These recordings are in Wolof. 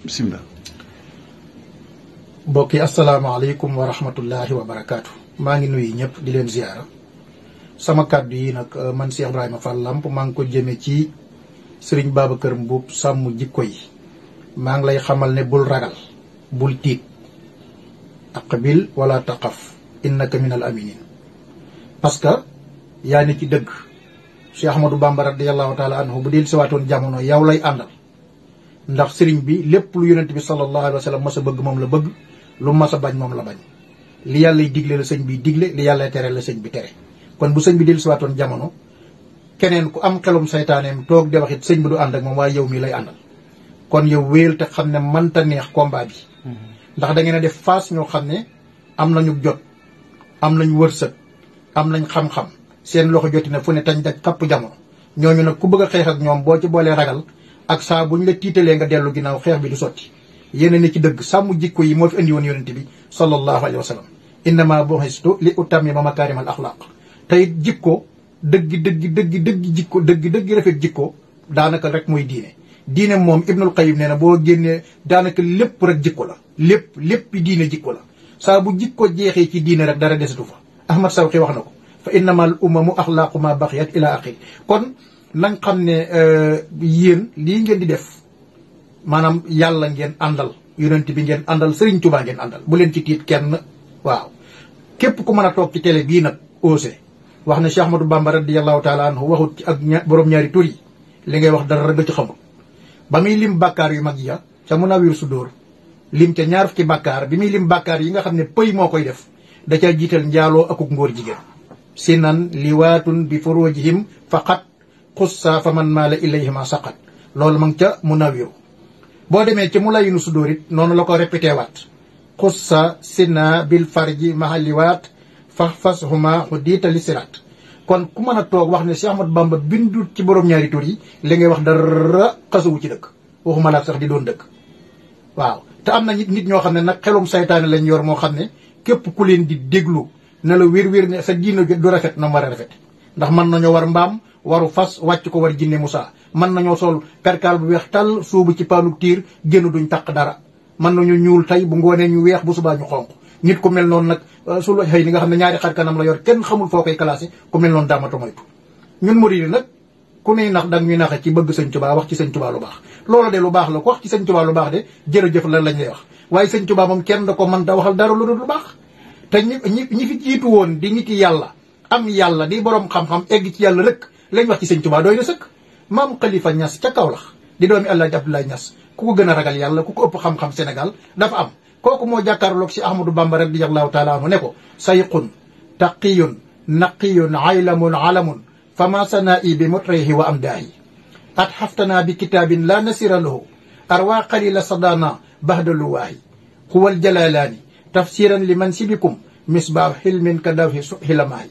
bisimilah. mbokk yi asalaamaaleykum wa rahmatullahi wa barakaatu. maa ngi nuyu ñëpp di leen ziara. sama kàddu yi nag man Cheikh Ibrahima Fall Lamp maa ngi ko jëme ci Serigne Babacar Mboup sàmm jikko yi. maa ngi lay xamal ne bul ragal bul tiit aqbil wala taqaf innaka minal aminin. parce que yaa ni ci dëgg Cheikh Ahmadou Bamba radiyallahu taala anhu bu del siwaatoon jamono yow lay àndal. ndax sëriñ bi lépp lu yonent bi sallallahu alayhi wa sallam mas a bëgg moom la bëgg, lu mas a bañ moom la bañ. li yàllay digle la sëñ bi digle, li yàllay tere la sëñ bi tere. kon bu sëñ bi del siwaatoon jamono keneen ku am xelum saytaaneem toog de waxit sëñ bi du ànd ak moom, waaye yow mii lay àndal. kon yow wéel te xam ne mënta neex combat bi. ndax da ngeen a def face ñoo xam ne am nañu jot, am nañu wërsëg, am nañ xam-xam, seen loxo joti na fu ne tañ daj kapp jamono. ñooñu nag ku bëgg a xeex ak ñoom boo ci boolee ragal ak saa bu ñu la tiitalee nga dellu ginnaaw, xeex bi du sotti. yéen ne ci dëgg sàmm jikko yi moo fi indi woon yonent bi sallallahu alayhi wa sallam. innama bu'istu li utammima makaarimal axlaaq. tey jikko dëgg dëgg rafet jikko daanaka rek mooy diine. diine moom Ibnul Qayyim nee na boo génnee daanaka lépp rek jikko la. lépp diine jikko la. saa bu jikko jeexee ci diine rek dara desatu fa. Ahmad Sawqi wax na ko fa innamal umamu axlaaqu ma baqiyat ila axiri. kon nañ xam ne yéen lii ngeen di def maanaam yàlla ngeen àndal, yonent bi ngeen àndal, Serigne Touba ngeen àndal. bu leen ci tiit kenn. waaw képp ku mën a toog ci télé bii nag osé wax ne Cheikh Ahmadou Bamba radiyallahu taala anhu waxut ci ak borom ñaari tur yi, li ngay wax dara nga ci xamul. ba muy lim bàkkaar yu mag ya ca Munawwir Sudóor lim ca ñaar fukki bàkkaar, bi muy lim bàkkaar yi nga xam ne pëy moo koy def da ca jiital njaaloo akuk ngóor jigéen. sinan liwaatun bi furujihim faqat xussa fa man maala ilayhima saqat. loolu ma ngi ca Munawwir. boo demee ca Mulayinu Sudóor it noonu la ko répété waat. xussa sina bil farji mahaliwaat fa fashuma xudiita li siraat. kon ku mën a toog wax ne Cheikh Ahmadou Bamba bindut ci borom ñaari tur yi, li ngay wax dara xasuwu ci dëkk, waxuma laa sax di doon dëkk. waaw te am na nit ñoo xam ne nag xelum saytaane lañ yor moo xam ne képp ku leen di déglu ne la wér ne sa diina du rafet na mu war a rafet. ndax mën nañoo war mbaam, waru fas, wàcc ko war jinne Moussa. mën nañoo sol perkaal bu weex tàll suubu ci paanu tiir génn duñ taq dara. mën nañu ñuul tey bu ngoonee ñu weex bu subaa ñu xonq. nit ku mel noonu nag sul xëy ni nga xam ne ñaari xar kanam la yor kenn xamul foo koy classé, ku mel noonu daamata moytu. ñun murid yi nag ku nuy nax dang ñuy naxe ci bëgg sëñ Tuubaa, wax ci sëñ Tuubaa lu baax. loolu de lu baax la, ku wax ci sëñ Tuubaa lu baax de jërëjëf la lañ lay wax. waaye sëñ Tuubaa moom kenn da ko mën da waxal dara lu dul lu baax. te ñi fi jiitu woon di nit yàlla am yàlla di borom xam-xam egg ci yàlla rek lañ wax ci sëñ Tuubaa doy na sëkk. maam Khalifa Niass ca Kaolack di doomi Alaaji Abdoulaye Niass ku ko gën a ragal yàlla, ku ko ëpp xam-xam Sénégal dafa am. kooku moo jàkkaarloog si Ahmadou Bamba radiyallahu taala anhu ne ko sayqun taqiyun naqiyun aylamun alamun fama sanaa'i bi mutrihi wa amdaahi at xaftana bi kitaabin la nasira lahu arwa qalila sadana bahdaluwaahi huwal jalalaani tafsiran li mansibikum misbaax xilmin ka dawhi xilamaahi.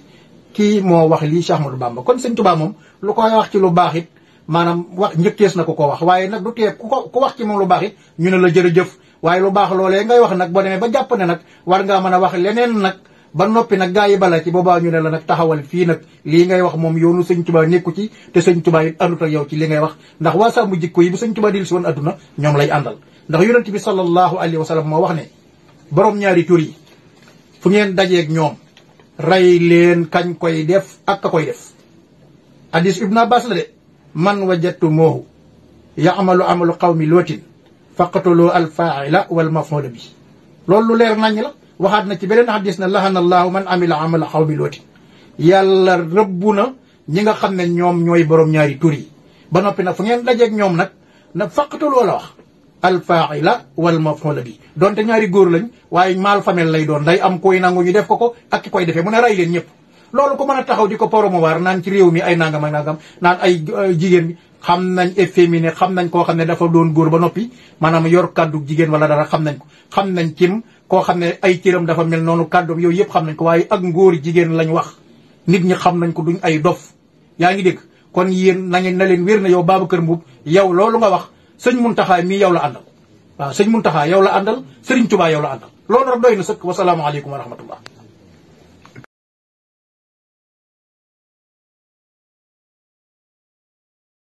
kii moo wax lii Cheikh Ahmadou Bamba. kon sëñ Tuubaa moom lu koy wax ci lu baax it maanaam wax njëkkees na ko wax, waaye nag du tee ku wax ci moom lu baax it ñu ne la jërëjëf. waaye lu baax loolee ngay wax nag boo demee ba jàpp ne nag war ngaa mën a wax leneen nag ba noppi nag gaa yi bala ci boobaa ñu ne la nag taxawal fii nag lii ngay wax moom yoonu sëñ Tuubaa nekku ci, te sëñ Tuubaa it àndut ak yow ci li ngay wax. ndax waa sàmm jikko yi bu sëñ Tuubaa dil si woon adduna ñoom lay àndal. ndax yonent bi sallallahu alayhi wa sallam moo wax ne borom ñaari tur yi fu ngeen dajeeg ñoom rey leen kañ koy def ak ka koy def. hadis Ibn Abbas la de man wajadtu moohu yaamalu amalu qawmi lootin faqatuloo alfaaila wal mafuula bi. loolu lu leer naññ la. waxaat na ci beneen hadis na lahana allahu man amila amala xawmi looti. yàlla rëbbu na ñi nga xam ne ñoom ñooy borom ñaari tur yi. ba noppi nag fu ngeen dajeeg ñoom nag faqatuloo la wax alfaaila wal mafuula bi. donte ñaari góor lañ waaye maal famille lay doon, day am koy nangu ñu def ko ak ki koy defee mu ne rey leen ñëpp. loolu ko mën a taxaw di ko promouvoir naan ci réew mi ay nangam ak nangam naan ay jigéen bi xam nañ efféminé, xam nañ koo xam ne dafa doon góor ba noppi maanaam yor kàddu jigéen wala dara xam nañ ko. xam nañ cim koo xam ne ay cëram dafa mel noonu kàddoom yooyu yëpp xam nañ ko, waaye ak ngóor jigéen lañ wax. nit ñi xam nañ ko, duñ ay dof. yaa ngi dégg kon yéen na ngeen na leen wér na yow Babacar Mboup yow loolu nga wax sëñ Muntaxa mii yow la àndal. waaw sëñ Muntaxa yow la àndal, Sëriñ Tuubaa yow la àndal. loolu rek doy na sëkk. wasalaamaaleykum wa rahmatullah.